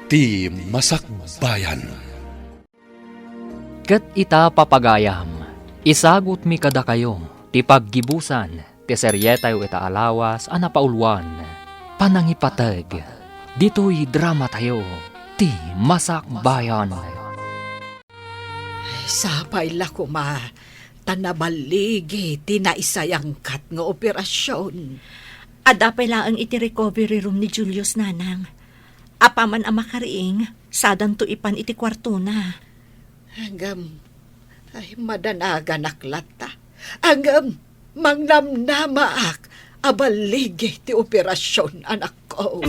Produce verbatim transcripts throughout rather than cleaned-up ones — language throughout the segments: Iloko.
Ti Masakbayan. Ket ita, papagayam, isagutmi kadakayo ti paggibusan ti serietayo ita a lawas a napauluan, Panangipateg, ditoy dramatayo, Ti Masakbayan. Sapay la koma, ta naballigi ti naisayangkat nga operasion. Adda pay laeng iti recovery room ni Julius, nanang. Apaman a makariing, sadanto ipan iti kuartona. Ngem, ay, madanaganak latta. Ngem, mangnamnamaak a balligi ti operasion, anakko.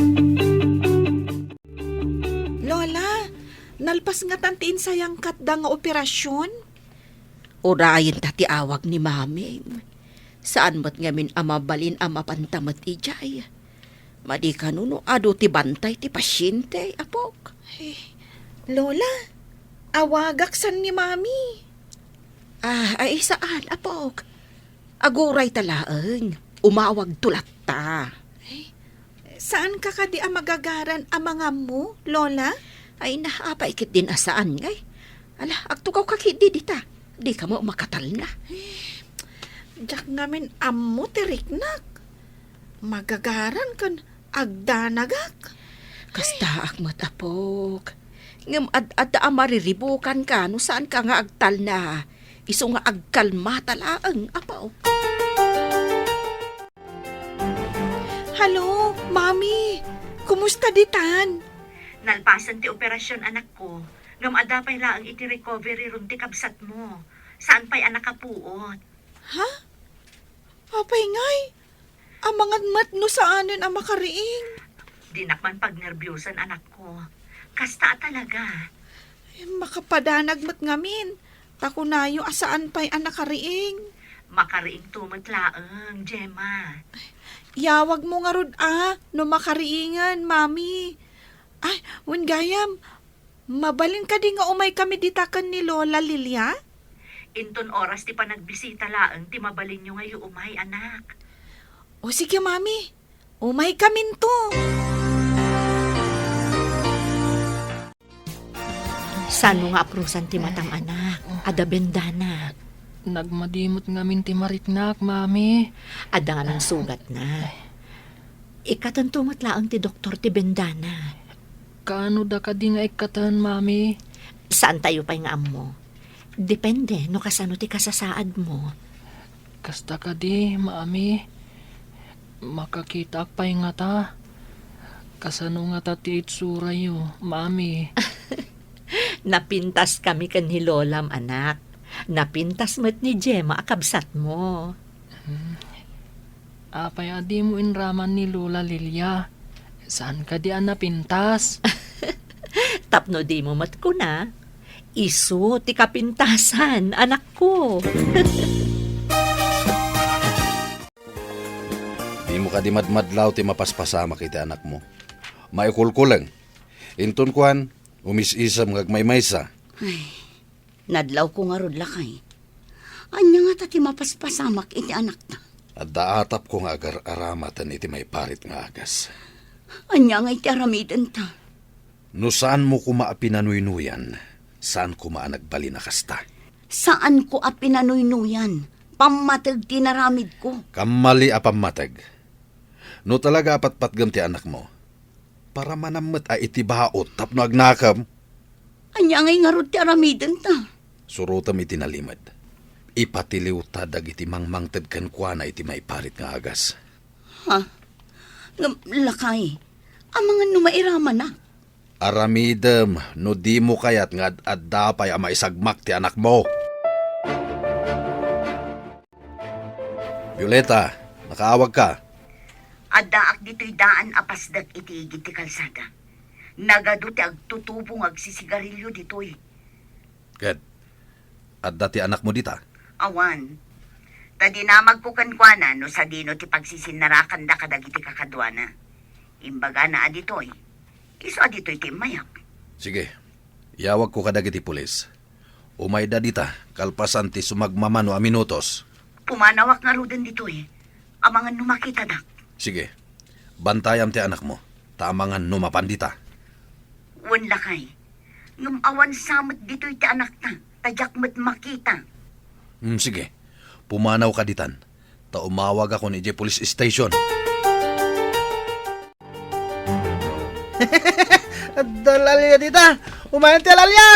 Lola, nalpas ngatan ti insayangkatda nga operasion? Urayen ta ti awag ni Maming. Saan met ngamin a mabalin a mapanta met idiay. Madi kano no adu ti bantay ti pasiente, apok. Eh, Lola, awagak san ni Mami. Ah, ay, saan, apok. Aguray ta laeng. Umawagto latta. Eh, saan ka kadi a magagaran a mangammo, Lola? Ay, na, apay ketdin a saan, ngay. Ala, agtugaw ka ketdi dita. Di ka mo makatalna. Eh, diak ngamin ammo ti riknak. Magagaran ken agdanagak. Kastaak met, apok. Ngem ad-adda a mariribukanka no saanka nga agtalna. Isu nga agkalmata laeng, apok. Hello, Mami. Kumusta ditan? Nalpasen ti operasyon, anakko. Ngem adda pay laeng iti recovery room ti kabsatmo. Saan pay a nakapuot. Ha? Apay ngay? Amangan met no saanen a makariing. Dinak man pagnerbiosan, anakko. Kasta a talaga. Eh, makapadanag met ngamin. Ta kunayo a saan pay a nakariing. Makariingto met laeng, Gemma. Iyawagmo ngarud a no makariingen, Mami. Ay, wen gayam, mabalin kadi nga umaykami dita ken ni Lola Lilia? Inton oras ti panagbisita laeng ti mabalinyo nga iumay, anak. O sige, Mami. Umaykaminto. Saanmo nga aprusan ti matam, anak? Adda bendana. Nagmadi met ngamin ti mariknak, Mami. Adda ngamin sugatna. Ikkatento met laeng ti doktor ti bendana. Kaano da kadi nga ikkaten, Mami? Saantayo pay nga ammo. Depende no kasano ti kasasaadmo. Kasta kadi, Mami. Makakitaak pay ngata. Kasano ngata ti itsurayo, Mami? Napintaskami ken ni Lolam, anak. Napintas met ni Gemma a kabsatmo. Hmm. Apay a dimo inraman ni Lola Lilia? Saan kadi a napintas? Tapno dimo met kuna, isu ti kapintasan, anakko. Dimo kadi madmadlaw ti mapaspasamak iti anakmo. Maikulkuleng. Inton kuan, umis-isem nga agmaymaysa. Ay, nadlawko ngarud, lakay. Ania ngata ti mapaspasamak iti anakta? Adda atapko nga agar-aramaten iti maiparit nga agas. Ania nga iti aramidenta? No saanmo koma a pinanuynuyan, saan koma a nagbalin a kasta. Saanko a pinanuynuyan. Pammateg ti inaramidko. Kammali a pammateg. No talaga a patpatgem ti anakmo, paramanam met a iti baut tapno agnakem. Ania ngay ngarud ti aramidenta? Surotem iti nalimed. Ipatiliwta dagiti mangmangted kenkuana iti maiparit nga agas. Ha? Ngem, lakay, amangan no mairamanak? Aramidem no dimo kayat nga ad-adda pay a maisagmak ti anakmo. Violeta, nakaawagka? Addaak ditoy daan a pasdek iti igid ti kalsada. Nagadu ti agtutubo nga agsisigarilio ditoy. Ket adda ti anakmo dita? Awan. Ta dinamagko kenkuana no sadino ti pagsisinnarakanda kadagiti kakaduana. Imbagana a ditoy. Isu a ditoy ti immayak. Sige. Iyawagko kadagiti pulis. Umayda dita, kalpasan ti sumagmamano a minutos. Pumanawak ngaruden ditoy. Amangan no makitadak. Sige. Bantayam ti anakmo, ta amangan no mapan dita. Wen, lakay. Ngem awan sa met ditoy ti anakta, ta diak met makita. Hmm, sige. Pumanawka ditan, ta umawagakon idiay police station. Adda lalia dita. Umayan ti alalia.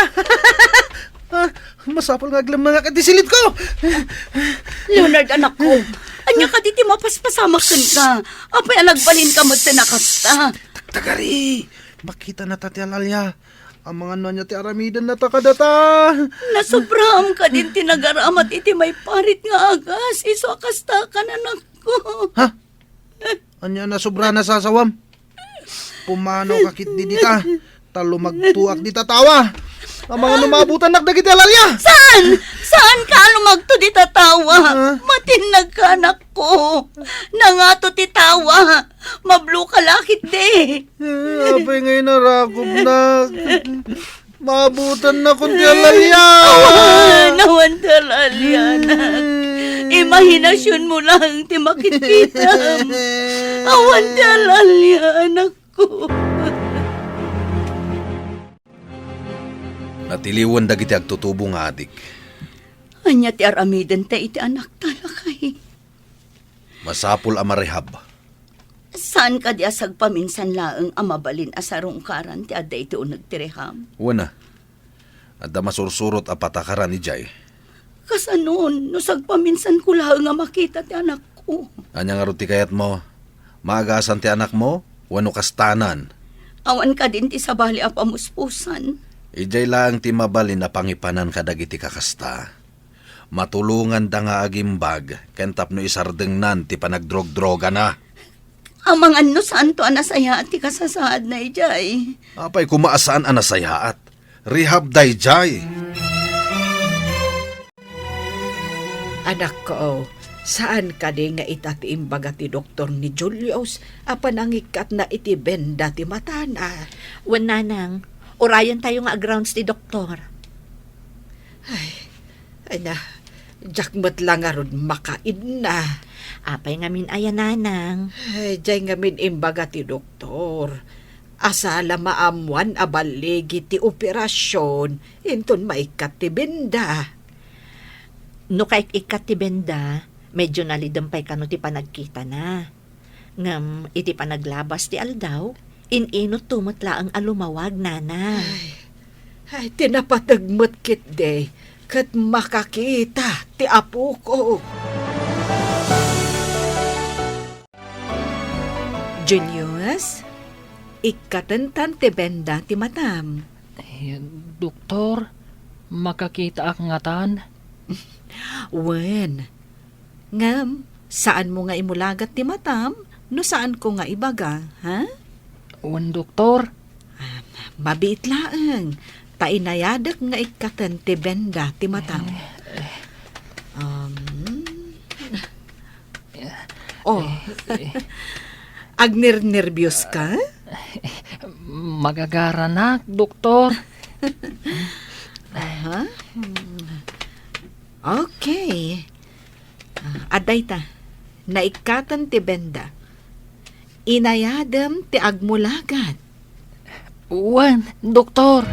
Ah, masapul nga aglemngak iti silidko. Leonard, anakko, ania kadi ti mapaspasamak kenka? Apay a nagbalinka met ti nakasta? Tagtagari, makita na ta ti alalia. Amangan no ania ti aramidennata kadata. Nasobraam kadin ti nagaramat iti maiparit nga agas, isu a kasta kan anakko. Ha? Ania nasobrana sasawam? Pumanawka ketdi dita, ta lumagtoak dita tawa. Amangan no maabutannak dagiti alalia. Saan? Saan ka lumagto dita tawa? Ha? Matinnag ka, anakko. Nangato ti tawa. Mablo ka la ketdi. Eh, apay nga inarakupna? Maabutannak ti alalia. Awan, awan ti alalia, anak. Imahinasionmo lang ti makitkitam. Awan ti alalia, anakko. Natiliwen dagiti agtutubo nga adik. Ania ti aramidenta iti anakta, lakay? Masapul a marehab. Saan kadi a sagpaminsan laeng a mabalin a sarungkaran ti adda iti uneg ti rehab? Wen a, adda masursurot a patakaran idiay. Kasanon no sagpaminsanko laeng a makita ti anakko? Ania ngarud ti kayatmo? Maagasan ti anakmo wenno kastanan? Awan kadin ti sabali a pamuspusan. Idiay laeng ti mabalin a pangipanan kadagiti kakasta. Matulonganda nga agimbag ken tapno isardengnan ti panagdrogdrogana. Amangan no saanto a nasayaat ti kasasaadna idiay. Apay koma a saan a nasayaat? Rehab daydiay. Anakko, saan kadi nga ita ti imbaga ti doktor ni Julius a panangikkatna iti benda ti matana? Wen, nanang, urayentayo nga ag-rounds ti doktor. Ay, ay na, diak met la ngarud makaidna. Apay ngamin aya, nanang? Ay, diay ngamin imbaga ti doktor a sala maammoan a balligi ti operasion inton maikkat ti benda. No kaik-ikkat ti benda, medyo nalidem pay kano ti panagkitana. Ngem iti panaglabas ti aldaw, in-inutto met laeng a lumawag, nana. Ay, ay, ti napateg met ketdi, ket makakita ti apoko. Julius, ikkatentan ti benda ti matam. Eh, doktor, makakitaak ngatan? Wen, ngem, saanmo nga imulagat ti matam no saanko nga ibaga, ha? Wen, doktor. Ah, mabiit laeng, ta inayadek nga ikkaten ti benda ti matam. Eh, eh. Um, Oh. Eh, eh. Agnernerbios ka? Magagaranak, doktor. Aha. Hmm. Okay. Ah, adda ita. Naikkaten ti benda. Inayadem ti agmulagat. Wen, doktor.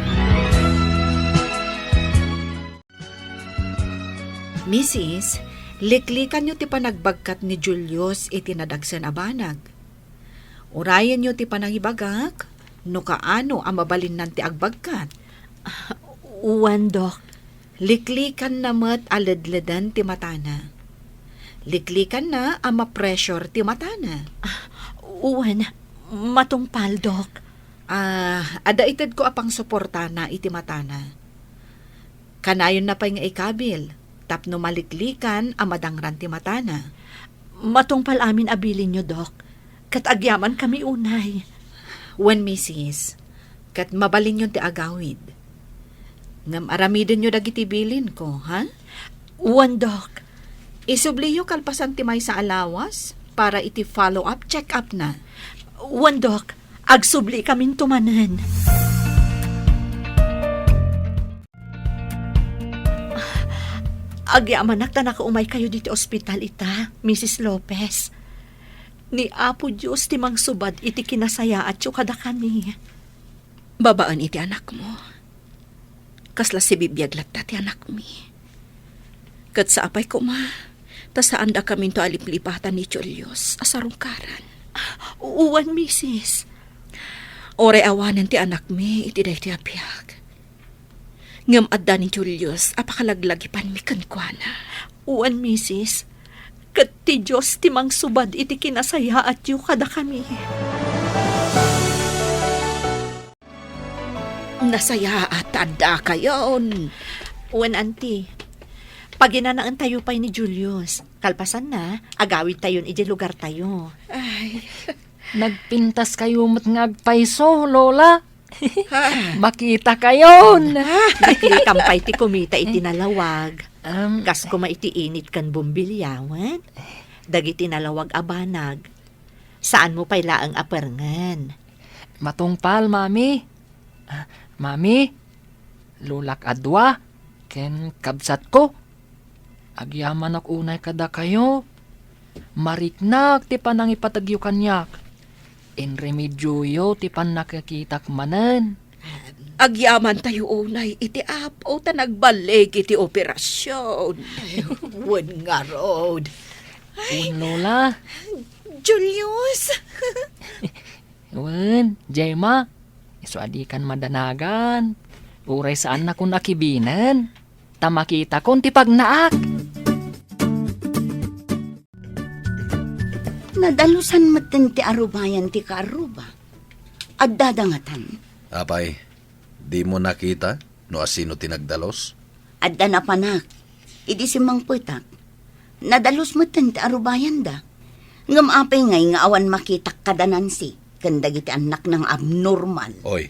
Misis, liklikanyo ti panagbagkat ni Julius iti nadagsen a banag. Urayenyo ti panangibagak no kaano a mabalinnan ti agbagkat. Wen, Dok. Liklikanna met a ledleden ti matana. Liklikanna a ma-pressure ti matana. Wen, matungpal, Dok. Ah, adda itedko a pangsuportana iti matana. Kanayonna pay nga ikabil tapno maliklikan a madangran ti matana. Matungpal amin a bilinyo, Dok. Ket agyamankami unay. Wen, misis, ket mabalinyon ti agawid. Ngem aramidenyo dagiti bilinko, ha? Wen, Dok. Isubliyo kalpasan ti maysa a lawas para iti follow-up check-up na. Wen, Dok. Agsubli kaminto manen. Agyamanak ta nakaumaykayo diti ospital ita, Misis Lopez. Ni Apo Dios ti mangsubad iti kinasayaatyo kadakami. Babaen iti anakmo, kasla sibibiag latta ti anakmi. Ket sapay koma, ta saandakaminto a liplipatan ni Julius a sarungkaran. Wen, misis. Uray awanen ti anakmi iti daytoy a biag. Ngem adda ni Julius a pakalaglagipanmi kenkuana. Wen, misis. Ket ti Dios ti mangsubad iti kinasayaatyo kadakami. Nasayaat ta addakayon. Wen, anti. Paginanaentayo pay ni Julius. Kalpasanna, agawidtayon idiay lugartayo. Ay. Nagpintaskayo met nga agpayso, Lola. Ha? Makitakayon. Daklitan pay ti kumita iti nalawag. Am. Kas koma iti init ken bumbilya, wen? Dagiti nalawag a banag. Saanmo pay laeng a perngen. Matungpal, Mami. Ah, Mami, lolak a dua, ken kabsatko. Agyamanak unay kadakayo. Mariknak ti panangipategyo kaniak. Inremedioyo ti pannakikitak manen. Agyamantayo unay iti Apo ta nagballig iti operasyon. Ay, wen ngarud. Wen, Lola. Julius! Wen, Gemma, isu a dikan madanagan. Uray saannakon a kibinen, ta makitakon ti pagnaak. Nadalusan metten ti arubayan ti kaarruba. Addada ngatan. Apay, dimo nakita no asino ti nagdalus? Adda napanak idi simmangpetak. Nadalus metten ti arubayanda. Ngem apay ngay nga awan makitak kada Nancy ken dagiti annakna nga abnormal? Oy,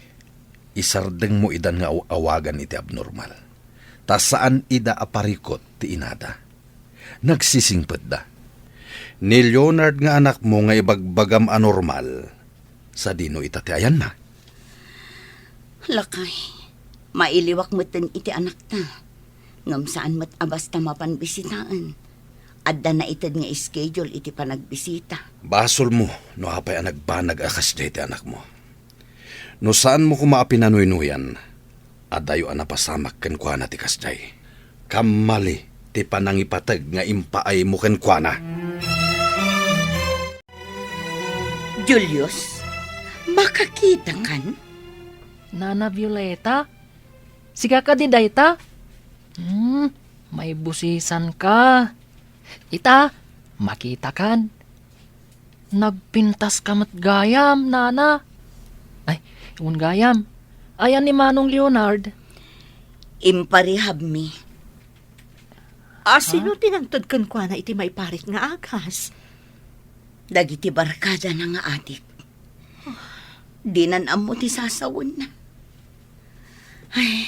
isardengmo idan nga aw-awagan iti abnormal. Ta saan ida a parikut ti inada. Nagsisingpetda. Ni Leonard nga anakmo nga ibagbagam a normal, sadino ita ti ayanna? Lakay, mailiwak metten iti anakta. Ngem saan met a basta mapan bisitaen. Adda naited nga schedule iti panagbisita. Basolmo no apay a nagbanag a kasdiay ti anakmo. No saanmo koma a pinanuynoyan, adayo a napasamak kenkuana ti kasdiay. Kammali ti panangipateg nga impaaymo kenkuana. Julius, makakitakan? Nana Violeta, sika kadi dayta? Hmm, maibusisanka. Ita, makitakan. Nagpintaska met gayam, Nana. Ay, wen gayam. Ayan ni Manong Leonard? Imparehabmi. Asino ti nangted kenkuana iti maiparit nga agas? Dagiti barkadana nga adik. Dinan ammo ti sasawenna. Ay,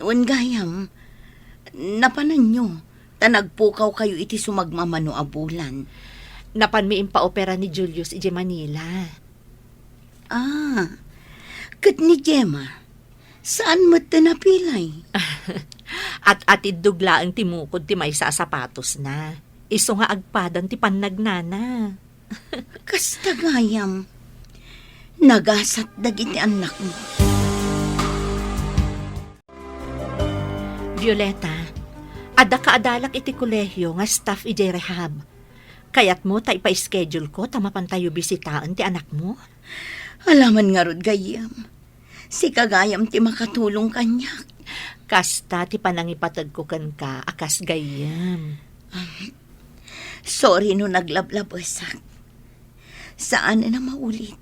wen gayam, napananyo, ta nagpukawkayo iti sumagmamano a bulan. Napanmi impaopera ni Julius idiay Manila. Ah, ket ni Gemma, saan met ti napilay? At-atiddog laeng ti mukod ti maysa a sapatosna. Isu nga agpadan ti pannagnana. Kasta gayam, nagasat dagiti annakmo. Violeta, adda kaadalak iti kolehio nga staff idiay rehab. Kayatmo ta ipa-schedule ko ta mapantayo bisitaen ti anakmo? Alaman ngarud gayam. Sika gayam ti makatulong kaniak. Kasta ti panangipategko kenka a kas gayyem. Sorry no naglablabesak. Saanen a maulit.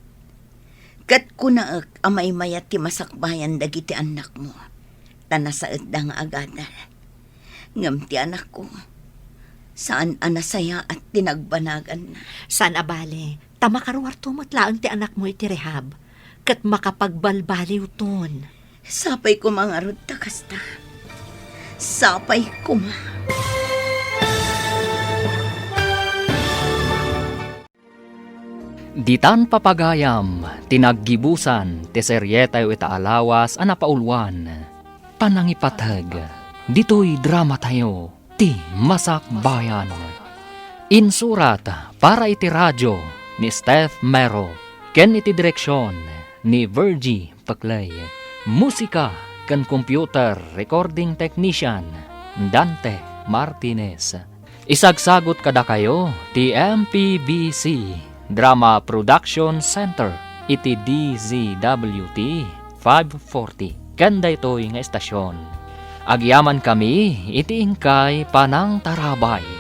Ket kunaek a maymayat ti masakbayan dagiti annakmo, ta nasaetda nga agadal. Ngem ti anakko, saan a nasayaat ti nagbanaganna. Saan a bale, ta makaruarto met laeng ti anakmo iti rehab, ket makapagbalbaliwton. Sapay koma ngarud ta kasta. Sapay koma. Ditan papagayam ti naggibusan ti serietayo ita a lawas a napauluan, Panangipateg. Ditoy dramatayo, Ti Masakbayan. Insurat para iti radio ni Steph Mero ken iti direksion ni Virgie Paclay. Musika ken computer recording technician, Dante Martinez. Isagsagut kadakayo ti M P B C Drama Production Center iti D Z W T five forty. Ken daytoy nga estasyon, agyamankami iti inkay panangtarabay.